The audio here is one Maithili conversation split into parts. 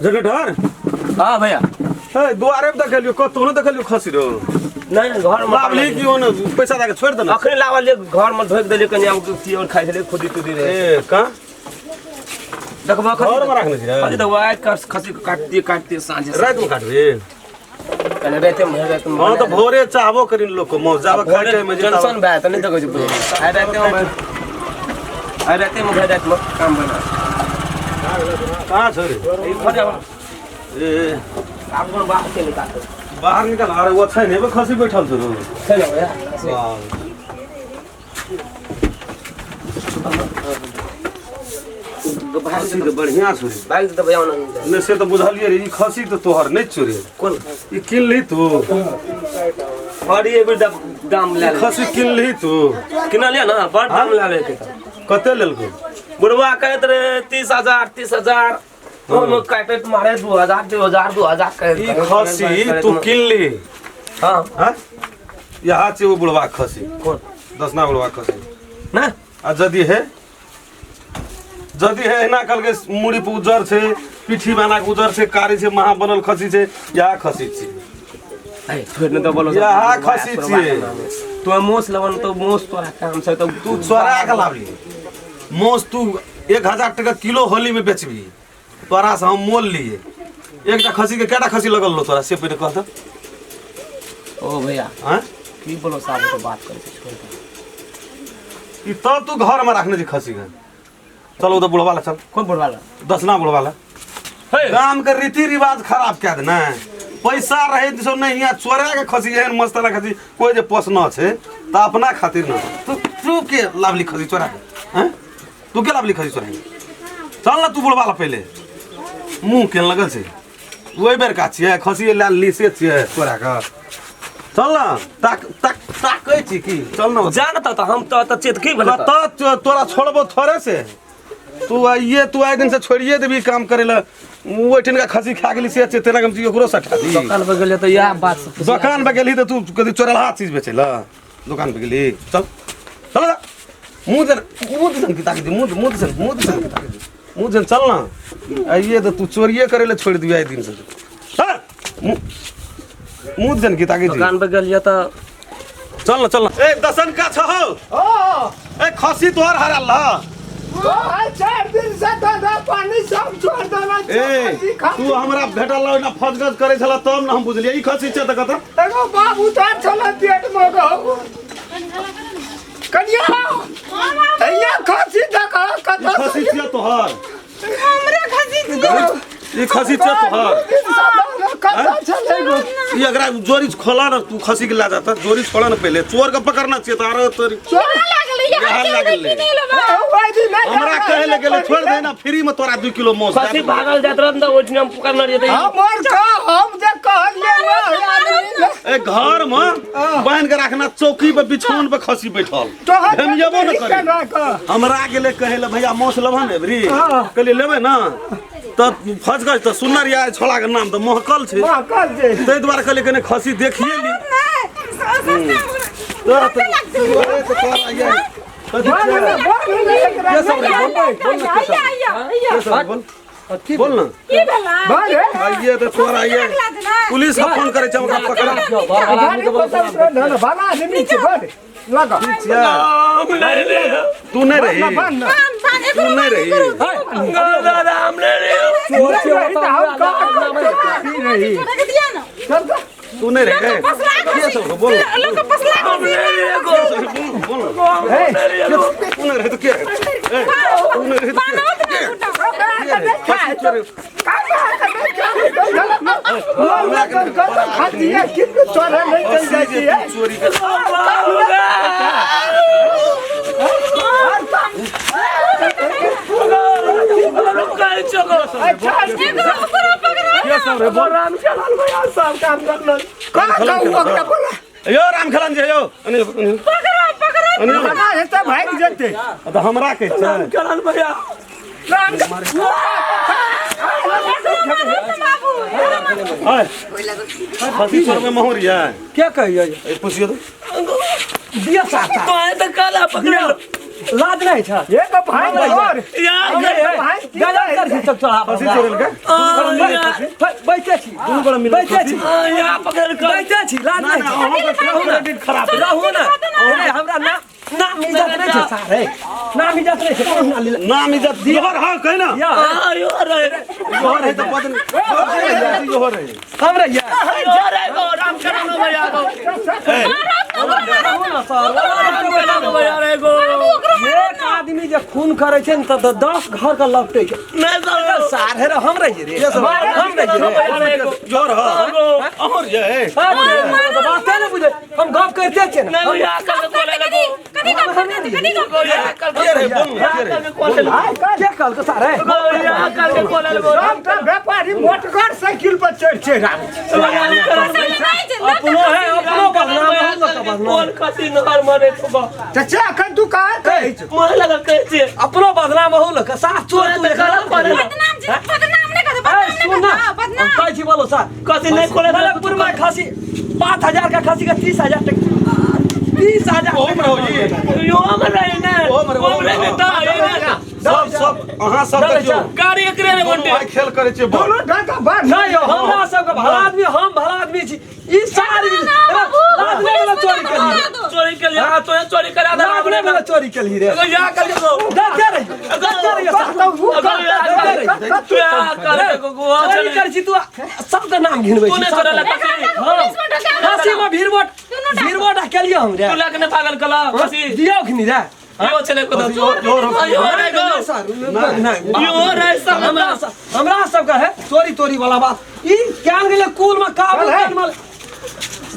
जगेटर हाँ भैया ए दुआरे पे देखलियो कतौ न देखलियो खसी रो नहीं नहीं घर में लावली कि ओने पैसा दे के छोड़ देना अखने लावल ले घर में धोक देलिए कनी आम की और खाइ छलै खुदी तुदी रहे ए का देखबो खसी घर में राखने छी रे खसी देखबो आइ कस खसी के काटती काटती साँझे रात में काटबे कने राते में रात में हां तो भोरे चाहबो करिन लोग को मौज जाबे खाइ टाइम में टेंशन भए त नहीं देखै छी बुझै आइ राते में आइ राते में भए जात में काम बना कहां छौ रे ई घर जाब ए आब कोन बाहर के निकाल बाहर निकल अरे वो छै ने खसी बैठल छौ रो छै ने भैया खसी। बाहर खसी तऽ बढ़िया छौ रे भागि तऽ भैया ओना नहि से तऽ बुझलियै रे ई खसी तऽ तोहर नहि छौ रे कोन ई किन ली तू बड़ी एक बेर दाम ले ले खसी किन ली तू किनलियै ना बड़ दाम लए लेलकै तऽ कते लेलको बुढ़वा कहैत रहे 30,000 30,000 ओहिमे काटैत मारे 2,000 2,000 2,000 कहैत ई खसी तू किन ली हाँ हाँ यहाँ छै ओ बुढ़वा खसी कोन दसना बुढ़वा खसी ना आ यदि हे यदि हे एना कहलकै मुड़ी पर उज्जर छै पीठी बना के उज्जर छै कारी छै महा बनल खसी छै इएह खसी छै ए छोड़ ने दऽ बोलो यहाँ खसी छियै। तू मोस लवन तो मोस तोरा काम छै तो तू चोरा के लाबली मोस तू 1000 टका किलो होली में बेचबी तोरा से हम मोल लिए एकटा खसी के केटा खसी लगल लो तोरा से पहिले कह तऽ ओ भैया आँय की बोलो साहब तो बात करे छै छोड़ दे ई तब तू घर में रखने छी खसी के चल उधर बुढ़वा ला चल कोन बुढ़वा ला दसना बुढ़वा ला हे गाम के रीति रिवाज खराब कए देने पैसा रहे तो नहीं यहाँ चोरा के खसी एहन मस्त वाला खसी कोई जे पोसना छै तऽ अपना खातिर न तू तू के लाभली खसी चोरा के हैं तू के लाभली खसी चोरा के चल ना तू बुढ़वा ला पहिले मुँह केहन लगल छै ओहि बेर का छियै खसी लए ली से छियै चोरा के चल ना ताक ताक ताकै छी की चल ना जा न त हम त त चेत की भेलै कतऽ तोरा छोड़बो थोड़े से तू आइए तू आइ दिन से छोड़िए देबी काम करे ला ओहिठिन का खसी खा गेली से तेना कम ओकरो सठा दी दोकान पर गेलियै त इएह बात सब दोकान पे गेली तऽ तू कथी चोरलहा चीज बेचै ला दोकान पे गेली चल चल जा। मुँह दे मुँह दिसन की ताकि दी मुँह मुँह दिसन मुँह दिसन की ताकि दी मुँह दिसन चल ना आइए तऽ तू चोरिए करे ला छोड़ दियो आइ दिन से चल मुँह मुँह दिसन की ताकि दी दोकान पर गेलियै त चल ना चल ना ए दसन का छहो ओ ए खसी तोहर हराल ला ओ 4 दिन से दादा पानी सब छोड़ देना ए तू हमरा भेटल रह ना फजगज करे छला तब ना हम बुझलियै ई खसी छै तऽ कतऽ एगो बाबू तार छला पेट में गो कनिया हैया खसी देख ई कतऽ खसी छियै तोहर हमरे खसी छियै ई खसी छियै तोहर कतऽ छलै गो ई एकरा जोरी खोला ना तू खसी के ला जाता जोरी छोड़ा ना पहले चोर के पकड़ना चाहिए तारो तोरी यहाँ लागलै यहाँ यहाँ चलबै लागलै। कि नहि लेबै ओहि दिन नहि हमरा कहे ले गेले छोड़ दे ना फ्री में तोरा 2 किलो मांस खसी भागल जात रहत त ओहिठिना हम पकड़ने रहियै त हमर का हम जे कहलियै वएह आदमी ए घर में बांध के रखना चौकी पे बिछौन पे खसी बैठल तोहर हेमियबो न करे केना कऽ हमरा गेले कहे ले भैया मांस लेबह ने एबरी हाँ। कहलियै लेबै ना तऽ फस गज तऽ सुनर या छोड़ा के नाम तऽ महकल छै महकल छै ताहि दुआरे कहलियै कने खसी देखिए ली नहि सस्ता तोरा तऽ अरे तऽ तोरा ये कथी छियै? के सब रे बोल बोल ना के सब आइया आइया के सब बोल बोल ना की भेला आइए तऽ तोरा ये पुलिस के फोन करै छै ओकरा पकड़ा छियै तू नहि रही पान पान तू एकरो नहि रही रख दिया ना तू नहि रही पसला के सब रे बोल ना। लोग पसला के सब रे बोल ना, बोल ना। तू नहि रही तऽ के ए, तू नहि रही तऽ के के रही? खसी चोरी खसी जे तू चोरी के के सब रे बोल यो राम खेलन जी यो अनिल अनिल अनिल भागि जेतै तऽ हमरा के छै आय खसी चोर में महुर या क्या कहिए ए पुछियो तो दिया साता तो काला पकड़ लाज नहीं छ एक भाई और यार भाई छी चौक चौराहा पर खसी चोरेल के बैठे छी दुनू गोड़ा मिल बैठे छी यहाँ पकड़ कर बैठे छी लाज ना नहीं ना छै। अहाँके क्रेडिट खराब है। रहू ना अरे हमरा नाम नाम इज्जत नहीं छै सारे नाम इज्जत नहीं छै कहूँ ना लीला नाम इज्जत जोहर हाँ कहि ना या यो रे जोहर है तो पद जोहर है हम रहिया यो रे गो राम चरण भैया गो रहू ना सर राम चरण भैया रे गो एक आदमी जे खून करे छै ने तऽ 10 घर के लपटे छै नहीं सर सार हे हम रहिए रे हम रहिए रे जोहर हाँ अमर जे है बाते ने बुझे हम गप करते छियै ने नहीं भैया कल बोले लगो कथी गप करते कथी गप गो यहाँ कल के रे बोल के रे कल बोले लगो के कहलको सारे गो यहाँ कल बोले लगो सब तऽ व्यापारी मोटगर साइकिल पर चढ़ि चढ़ि आबै छै अपनो है अपनो बदनाम हम लोग का बदनाम बोल खसी नहर मरे तो बा चाचा एखन तू कहाँ कहै छौ मोह लगा कहै छियै अपनो बदनाम अहू लोग का साफ चोर तू तऽ गलत करे बदनाम जी बदनाम नहीं करते ए बदनाम नहीं सुन ना करते हम बदनाम कहै छी बोलो सर कथी नहीं खोले मलकपुर में खसी 5000 का खसी का 30,000 टक 30,000 ओम रहो जी यो हम रहे ना ओम रे, ओम रे। ओम रे तो ये ना सब सब अहाँ सब देखियौ गाड़ी एकरे रे दुनू बंटे भाई खेल करै छियै बड़ दोनो ढंग बार नहीं यौ हमरा सबके भला आदमी हम भला आदमी छी ई सारी ना बाबू लादने वाला चोरी केली चोरी के लिए तो चोरी करा दे लादने वाला चोरी केली रे या कर दो देखते रहियो देखते रहियो साहब। तू या कर गो गो चोरी करै छी तू सबके नाम घिनबै तू छी ने सबके। चोरा लगा पुलिस में ढका दो। खसी में भीड़ भीड़ केलियो हम रे तू लग ने पागल कला खसी दियौ खनी रे यो चले को दो जोर हो। यो रे गो नहीं सर नहीं यो रे सब हमरा हमरा सबके है चोरी तोरी वाला बात ई क्यान गेलै कुल में काबू चल है। कर मल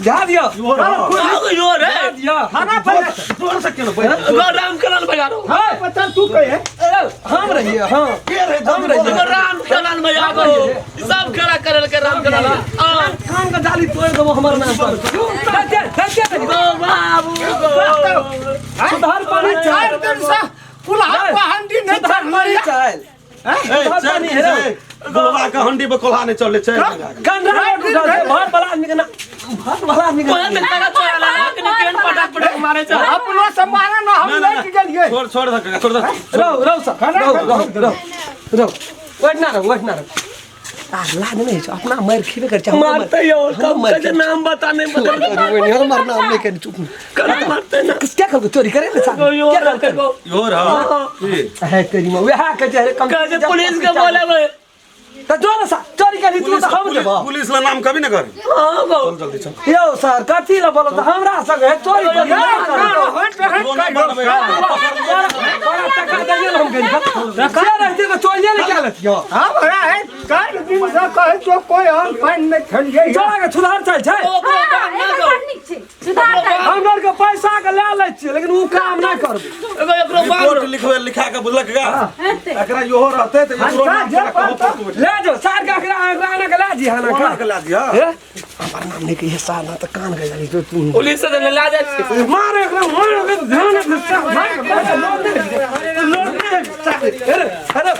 जा दियो जोर हो। यो रे जा दियो थाना पर जोर से केना बैठ गो राम कलन भैया रो है पता तू कहे ए, हम रहिए हाँ के रे हम रहिए गो राम कलन भैया गो सब खड़ा करल के राम कलन आ कान का जाली तोड़ देबो हमर नाम पर देखते देखते गो बाबू गो सुधार पानी चारि चाल दिन से पुलहा पहंडी नहीं सुधार पानी चढ़लै चाल ए सुधार चल पानी है गोलवा के हंडी पे कोल्हा नहीं चले चल गंडा उठा दे भर वाला आदमी के ना भर वाला आदमी के कोई ना। तक चोरा लगा के केन पटक पटक मारे चल अपनो से मारे ना हम ना, ना, लटि गेलियै छोड़ छोड़ दे काका, छोड़ दे रहो रहो सर रहो रहो रहो रहो बैठना रहो बैठना रहो आ लाज नहीं छै अपना मार खेबे कर छै मारते यो कब के नाम बता नहीं बता हमर नाम नहीं कर चुप कर मारते ना क्या कहलको चोरी करे ने साहब गो यो क्या रे कहलको गो जोर हो की है तेरी मां वएह के छै कम कहे पुलिस के बोले बे त जो न सा चोरी करी तू पुलिस त हम पुलिस देबो पुलिस ला नाम कभी ना कर हां गो चल जल्दी चल यौ सर कथी ल बोलो त हमरा संग है चोरी करी ना, ना, हट, हट, वो ना बनबै बड़ा टका दैयो न हम गरीब के रहते त चोरिये ने क्या लतियो हमरा है चारि दिन से कहै छौ कोई हम पानि नहि खेलियै चोरा के सुधार चल छै ओकरो हाँ, बाप ना एकर गो बड़ नीक छै सुधार चाही। हम आर के पैसा के ले लै छियै लेकिन उ काम नहि करबै एगो एकरो बाप रिपोर्ट लिखवे लिखा के बुझलक का हेतै। एकरा इहो रहते त एकरो अच्छा, नाम जे तोरा कहबो पड़तौ। पर तू ले जो सार के एकरा एकरा आना के ले जी हाना कोना का के ला दिया हे हमर नाम नहि कहिए सार ना त कान के जाली तो तू पुलिस से ले जा छी मार एकरा मार एकरा ध्यान से मार लोड अरे अरे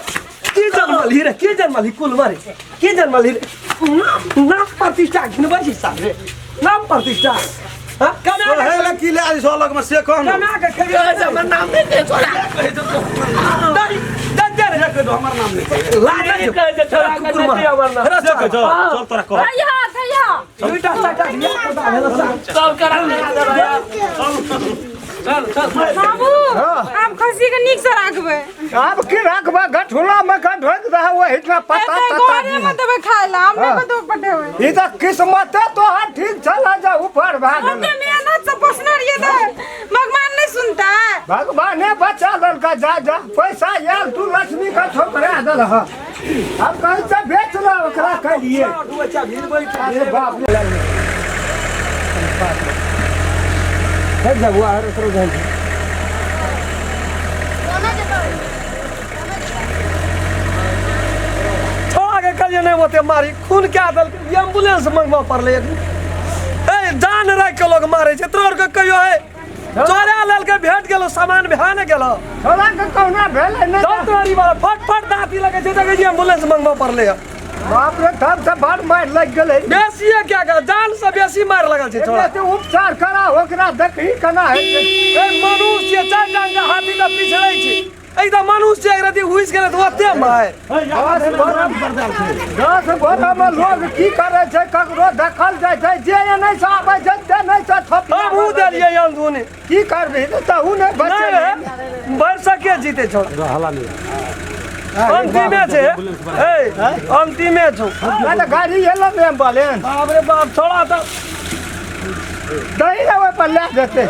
के जन्मल ही रे के जन्मल ही कुल मारे के जन्मल ही रे ना प्रतिष्ठा घिनबै छी सार रे ना प्रतिष्ठा हां कना तो हे ला की ले आ सो लग में से कह न कना के खेबे कहे हमर नाम नहीं कहे छोड़ा कहे तो दरी दर से कह दो हमर नाम नहीं कहे। लाज नहीं कहे जे छोड़ा के कुकुर मार नहीं हमर नाम से कह चल चल तोरा कह थैया थैया दुईटा चारिटा धिया पुता भेल सार सब करा ले चल चल बाबू आब खसी के नीक से राखबै आब की राखबा गठुला में का ढोक दहा ओहिठमा पता एतै तता घरे में देबै खाय ला हम नहि कतौ पठेबै ई तऽ किस्मते तोहर ठीक चल जा ऊपर भए ओते गेल मेहनत से पोसने रहियै तऽ भगवान नहि सुनता भगवाने बचा लेलका जा जा पैसा आयल तू लक्ष्मी का ठोकरा देलह अब कहीं से बेच ल ओकरा कहिए अरे बाप रे हट जा बुआ हर उतरो जान छोड़ा के कहिए नहीं ओते मारी खून क्या दल एम्बुलेंस मंगवा पड़लै ए जान राखि के लोग मारे छै तोरा आरके कहियो है चोरा लेल के भेट गेलो सामान भए ने गेलो छोड़ा के कहुना भेलै नहि दौड़ तोरी वाला फट फट दाँती लगे छै देखै छी एम्बुलेंस मंगवा पड़लै है बाप रे तब से बड़ मारि लागि गेलै बेसिए क्या कर जान से बेसी मार लगल छै छोड़ा एते उपचार करा ओकरा देखही केना हेतै ए मनुष्य चारि टांग के हाथी तऽ पिछड़ै छै एकदम मनुष्य जे एकरा घुसि गेलै तऽ ओते मारि। 10 बोरा में लोग की करे छै, ककरो देखल जाइ छै, जे एने से आबै छै ते नहि से थपिया। हमहूँ देलियै अंधुनी। की करबही तहू नहि बचल। नहि भरि सके जीते छौ। अंतिमे छै, ए अंतिमे छौ। नहि तऽ गाड़ी एलो ने एम्बुलेंस। बाप रे बाप, छोड़ा तऽ दही ने ओहि पर लए जेतै,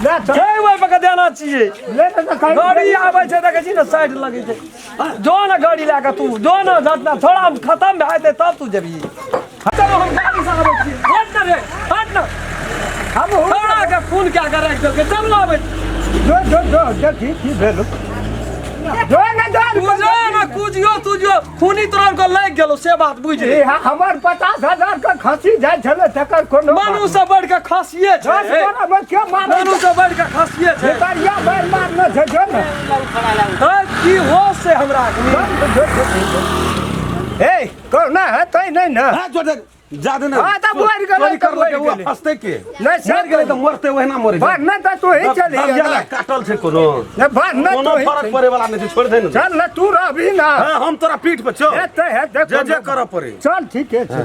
ले चल। छै ओहि पर के देना छियै। ले ने तऽ कहीं गाड़ी आबै छै, देखै छी ने, साइड लगै छै। जो ने गाड़ी लए कऽ तू जो ने, झटना थोड़ा हम खतम भए जेतै तब तू जेबही। चलो, हम गाड़ी से आबै छी। हट ने रे, हट ने। हमहूँ छोड़ा के खून क्या के राखि देलकै। चलू, आबै छी। जो जो जो, देखी की भेल, जो ने जो। तू जो ने कुजियो, तू जो खूनी तोरा के लागि गेलो से बात बुझ। ई हमर 50,000 के खसी जाइ छलै, तकर कोनो मनु से बढ़ के खसिए छै। 10 बोरा में के मारै? मनु से बढ़ के खसिए छै। भितरिया बैर मारने छै, जो ने। है की होश से हमरा अखनी? ए कहुना हेतै नहि ने? हाँ, जो देख, जा दे ने। हाँ, तऽ मरि गेलै, चोरी तऽ करलकै, मरि ओ गेलै। फसतै के? नहि से मरि गेलै तऽ मरतै, ओहिना मरै छै। बाढ़ नहि तऽ तू ही चलि दबिया काटल छै कोनो। नहि, बाढ़ नहि, कोनो तू ही फरक चलि। पड़े वाला नहि छै, छोड़ि दे ने। चल ने, तू रहबही ना। हाँ, हम तोरा पीठ पर चल। हेतै हेतै। जे जे करऽ पड़े। चल, ठीके छै।